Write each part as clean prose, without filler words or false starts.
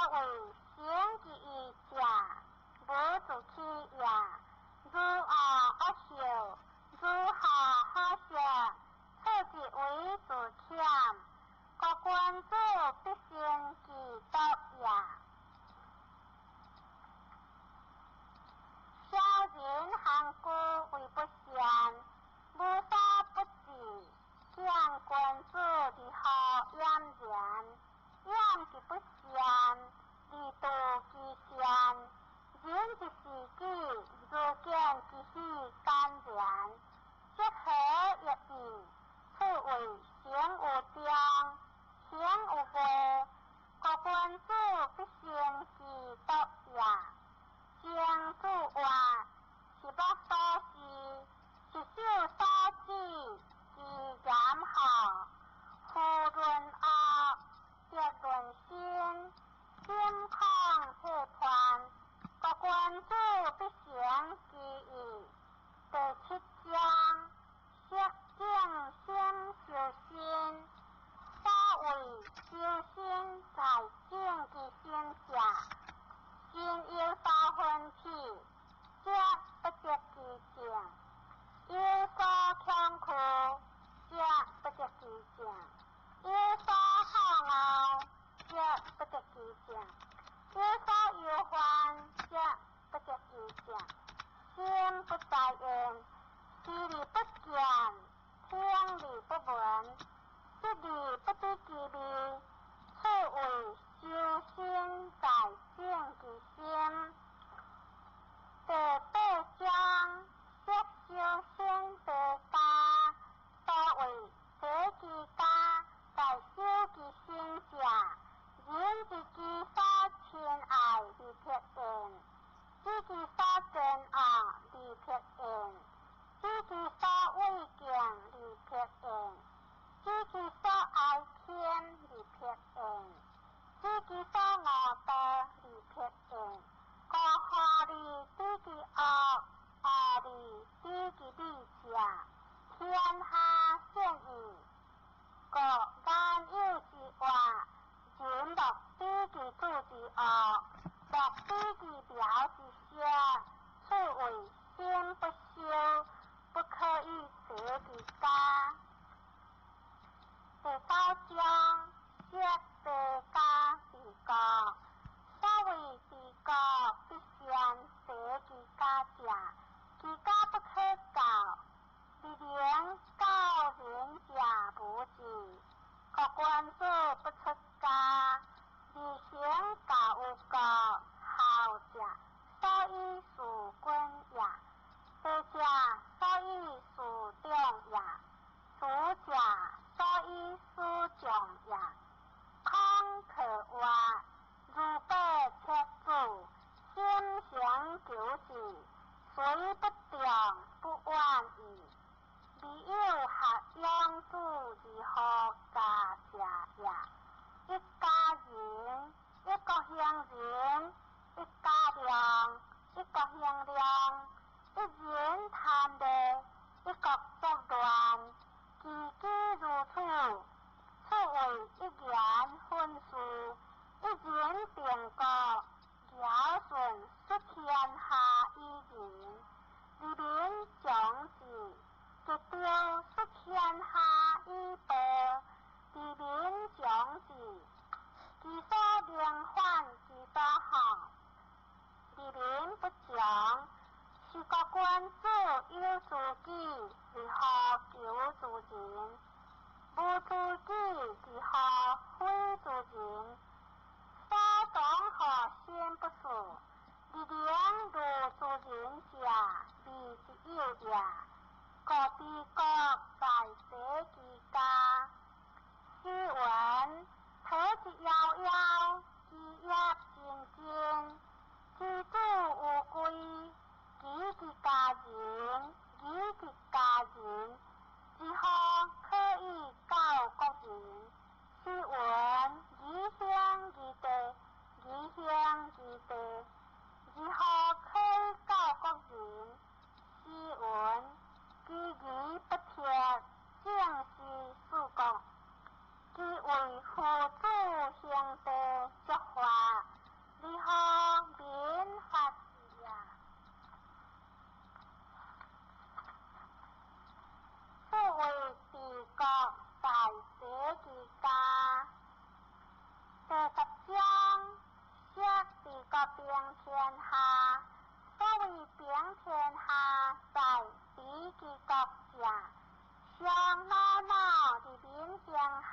所謂行其義者，無自欺也。如惡惡受，如好好色，此即為自愆。故君子必先其德也。小人行居為不善，無所不至。見君子如何儼然？厭其不善，而妒其善。仁之視己，如見其喜敢然。則何益矣？此謂行有中，行有外。故君子必先其德也。正主話，是目所視，是手所指，其言好。夫論惡，則論心，心恐體叛。故君子必先其義。第七章，色境心修身。所謂修身在正其心者，心有所奮起，則不得其靜；有所強求，則不得其靜；有所好傲，則不得其靜；有所憂患，則不得其靜。心不在焉，視而不見，聽而不聞，食而不知其味，此謂修身在正其心。第八章，色修身在家。所謂捨其家，在修其身者，仁知其所親愛而撇厭，知其所憎惡而撇厭，知其所畏敬而撇厭，知其所愛親而撇厭，知其所惡妒而撇厭。故好而知其惡，惡而知其美者，天下鮮矣。故言有之話，人莫比其主之惡，莫比其苗之色。此謂心不修，不可以齊其家。第九章，色地家治國。所謂治國，必先齊其家者，其家不可教，而能教人者無之。故君子不出家，而行教有國，孝者，所以事君也；德者，所以事長也；慈者，所以事眾也。孔克話：如白切子，心行求治，雖不中，不晚矣。未有學養子如何教者也。一家仁，一國興仁，一家量，一國興量，一人貪利，一國作亂。其機如此，此謂一言分事，一人定國，堯舜率天下以仁，而民眾治；桀紂率天下以暴，而民眾治。其所能反，其所好，而民不窮。是故君子有知己，如何求諸人？無知己，如何非諸人？所當何心不事，而能如諸人者，未之有也。故治國在齊其家。詩云：體之夭夭，其葉蓁蓁。其子無歸，及其家仁，及其家仁，如何可以教國人？詩云：義興而地，義興而地，如何可以教國人？詩云：其義不鐵，正是事國。其為父子兄弟則化，之國者，上惱惱而免行孝，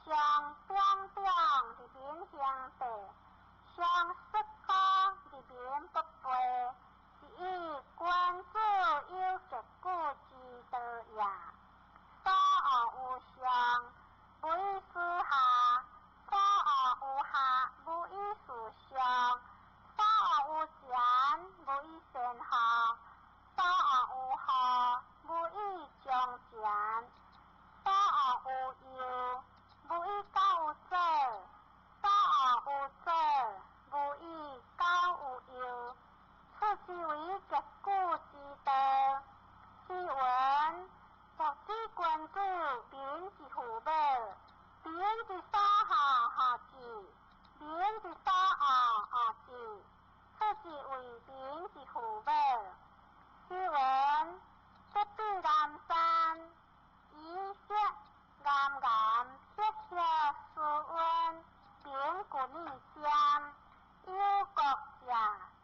上中中而免行禮，上失高而免不備，是以君子有格局之道也。所惡有上，無以事下；所惡有下，無以事上；所惡有前，無以先後；所惡有後，無以從前；所惡有幼，無以教有祖；所惡有祖，無以教有幼。此之為格局之道。是云：欲知君子，民之父母，民之所好好之，民之所惡惡之。此之為民之父母。是云：得比南山，以色岩岩赫赫斯溫，民故逆瞻。有國者，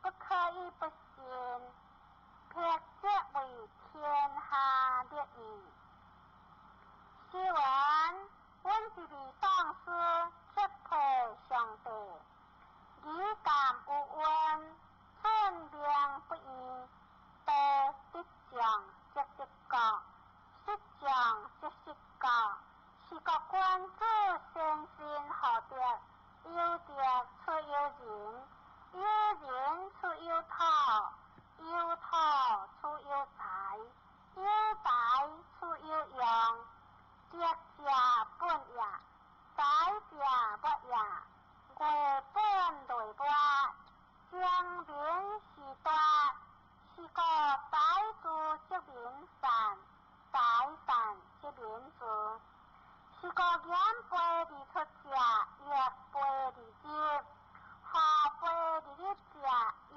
不可以不信。彼則為天下列矣。是云：阮之未喪師，則配上帝。禮感有恩，尊名不異。道得眾則得國，失眾則失國。是故君子先身厚德，有德出有仁，有仁出有土，有土出有才，有才出有用。德者本也，才者末也。月本類末，精明時大。是故才智則民善，才善則民治。是故言卑而出者，亦卑而入；號卑而入者，亦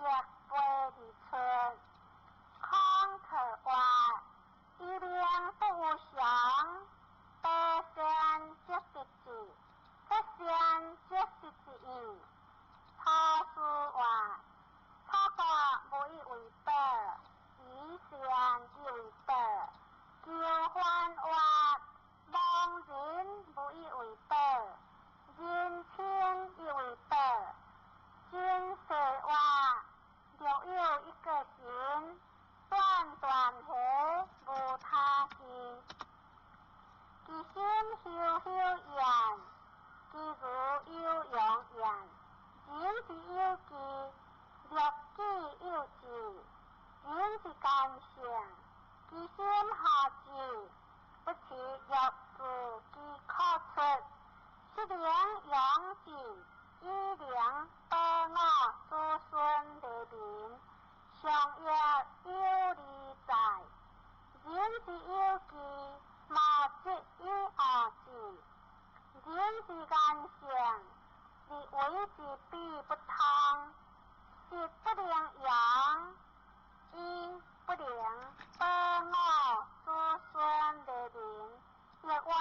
卑而出。孔可話：以命不有常，得善則得志，不善則失志矣。楚辭話：楚國無以為寶，以善以為寶。求歡話：亡人無以為寶，人親以為寶。今世話：若有一個神，斷斷河無他事。其心休休焉，其如有容焉。人之有義，樂己有志；人之奸性，其心何志？不其欲自其可出，是能養志，以能保我子孫黎民，上亦有利在。人之有義，莫則以惡之；人之奸性，而為之彼不通，實不能容，以不能保我子孫黎民，亦我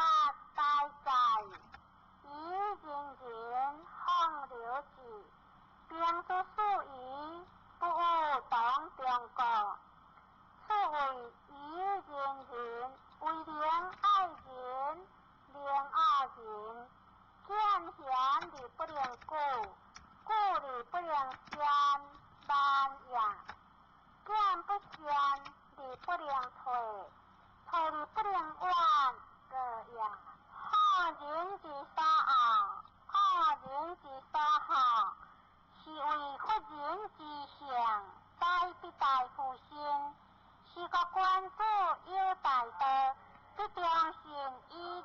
大哉！以人人放流之，兵之數矣，不有當中國。此謂以仁人為能愛人，能惡人。見賢而不能古，古而不能善，慢也；見不善而不能退，退而不能遠，過也。好人之所惡，惡人之所好，是謂佛人之行，在必大夫心。是故君子有大道，必忠信以